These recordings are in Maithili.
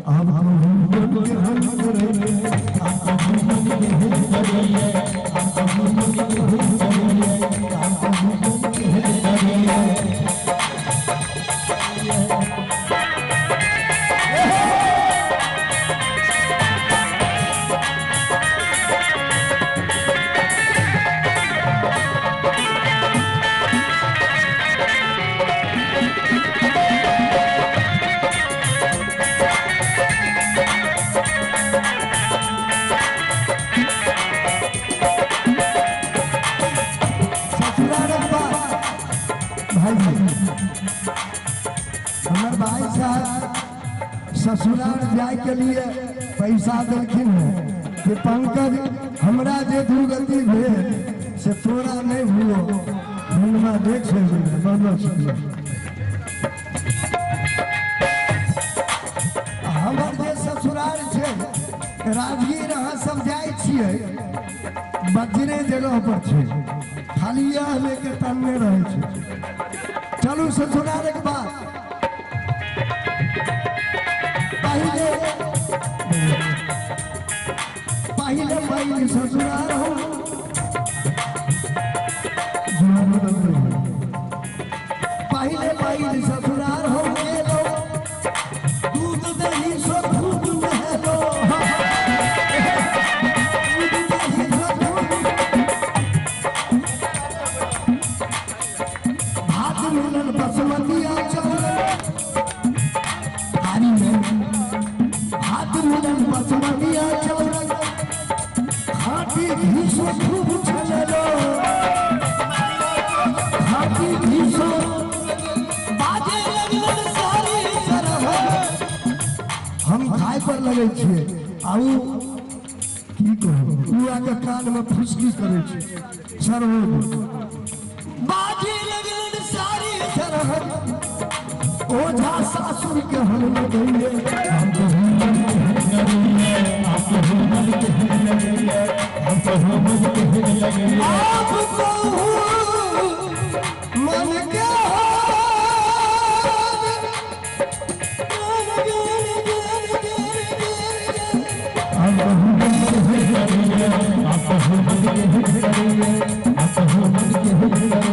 आब कहू मन केहन करैये, आब कहू मन केहन करैये, आब कहू मन केहन करैये, आब कहू मन केहन करैये। ससुरालक बात भाईजी, हमर भाई साहब ससुराल जाय के लिए पैसा देलखिन है कि पंकज हमरा जे दुर्गति भेल से तोरा नहीं हुओ। हुनका देख से बहुत बहुत शुक्रिया। हमर जे ससुराल छै राजगीर, अहाँ सब जाइ छियै, बजरे जगह पर छै, खाली इएह लेके तनने रहै छै। चलू ससुरालक बात। पहिले पहिले पहिले ससुराल हम पहिले पहिले ससुराल हम गेलो, दूध दही सो खूब नहेलो, दूध दही सो खूब, भात मिलल बसमतिया चावल थारी में, भात मिलल बसमतिया चावल, खाटी घी सो खूब छनलो, खाटी घी सो बाजे लगल सारी सरह। हम खाय पर लगै छियै आ उ की कहू, उ आके कान में फुसकी करै छै, सरहोज बाजे लगल सारी सरह। ओझा सासुर के हम लगैये, हम कहू मन केहन करैये, आप कहू मन केहन लगैये, हम कहू मन केहन लगैये। आप कहू मन के हम कहू मन केहन करैये, आप कहू मन केहन करैये, आप कहू मन केहन करैये।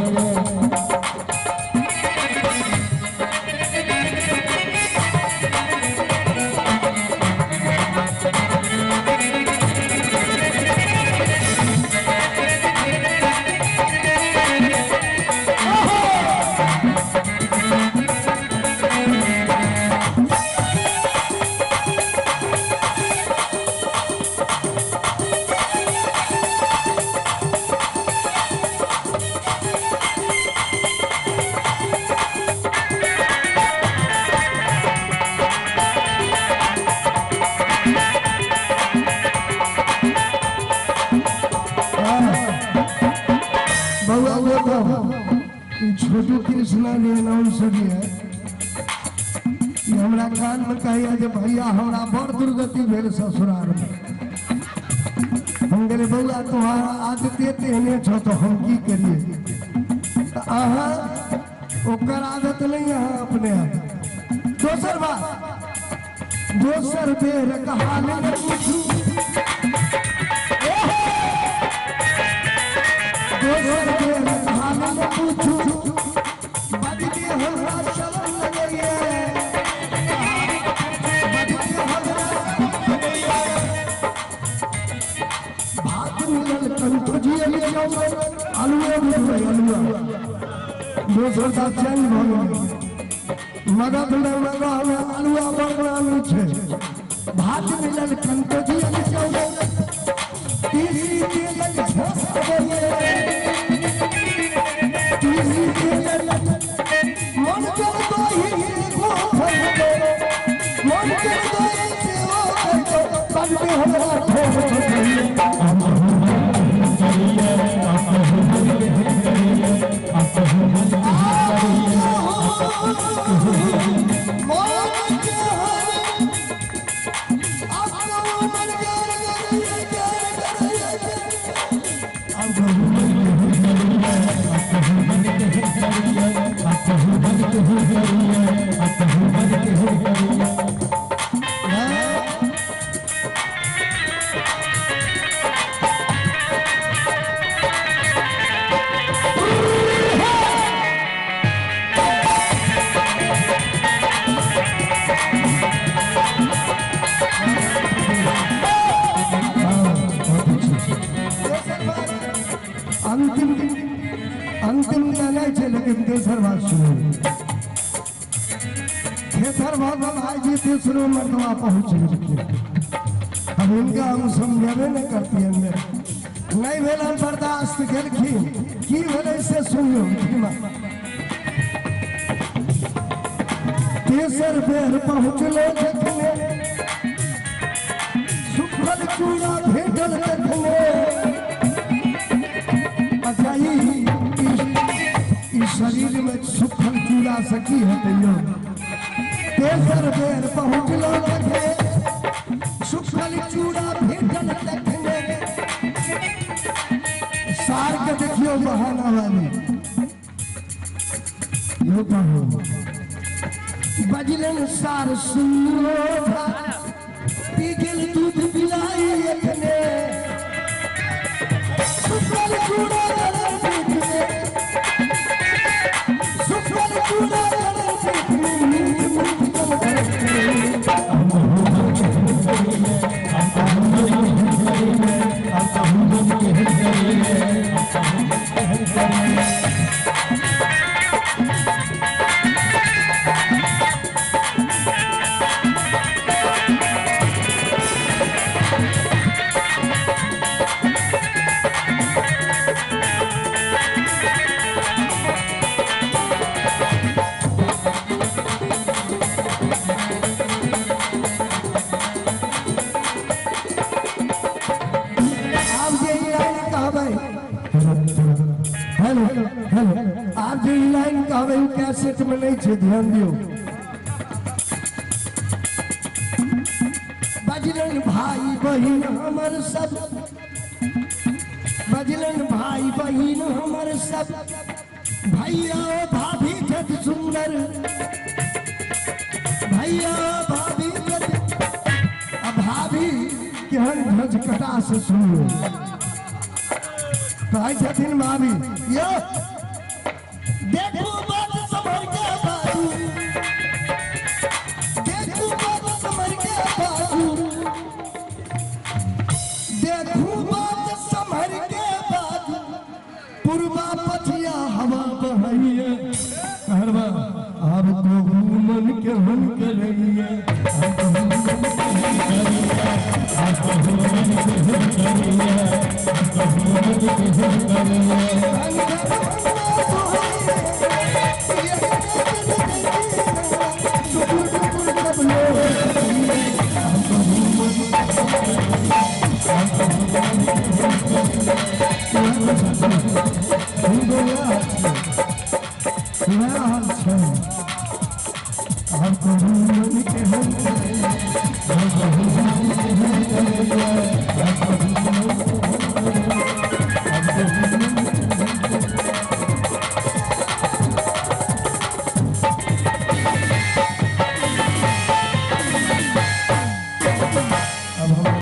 बउआ देखो, ई छोटू कृष्णा जे अनाउंसर ये, ई हमरा कान में कहैया जे भैया हमरा बड़ दुर्गति भेल ससुराल में। हम गेले बउआ तोहार आदते तेहने छौ तो हम की करिए, तऽ अहाँ ओकर आदत नहीं, अहाँ अपने आदत। दोसर बात, दोसर बेर कहानी न पूछू, दोसर बेर कहानी न पूछू, बजते हमरा शरम लगैये, बजते हमरा लगैये। भात मिलल कंठोजी चावल, आलुए बुझबै आलुआ, दोसर सा चेंज भऽ गेलै। मगध में मगह में आलुआ बड़ नामी छै। भात मिलल कंठोजी चावल, तीसी तेलक झोंक अबैये, तीसी तेलक, मन कर दही गोफल दो, मन कर दही सेवा कर दो, बजते हमरा ठोर ठोकैये। हम कहू मन केहन करैये, आप कहू मन केहन करैये, आप कहू मन केहन करैये, मन के हर आप कहू मन कर करैये कर करैये। आप कहू मन केहन करैये, आप कहू मन केहन करैये, आप कहू मन केहन करैये, आप कहू मन केहन करैये। लेकिन तेसर बात सुनू। खेतर भऽ कऽ भाईजी तीसरो मरतबा पहुँच गेलखिन। अब हिनका हम समझेबे नहि करतियनि, नहि भेल हम बर्दाश्त गेलखिन। की भेलै से सुनियौ। तेसर बेर पहुँचलो जखने, सुखल चूड़ा भेटल तखने। अच्छा, ई शरीर में सुखल चूड़ा से की हेतै यौ? तेसर बेर पहुँचलो जखने, सुखल चूड़ा भेटल तखने। सार के देखियौ बहाना वाली यो कहू। बजलन सार सुनो, पी गेल दूध पिलाई एखने। सुखल चूड़ा गलल पेट में, सुखल चूड़ा गलल पेट में, मीठ मीठ कम। आब जे ई लाइन कहबै, हेलो हेलो, आब जे ई लाइन कहबै ओ कैसेट में नहीं छै, ध्यान दियौ। बजरंग भाई बहिन हमर सब, बजरंग भाई बहिन हमर सब, भैया भाभी छथि सुंदर, भैया भाभी छथि। आ भाभी केहन झझकटा से सुनियौ। कहै छथिन भाभी यौ, देखू बात सम्हर के बाजू, देखू बात सम्हर के बाजू, देखू बात सम्हर के बाजू, पुरबा पछिया हवा बहैये। कहरबा आब कहू मन के मन करैये।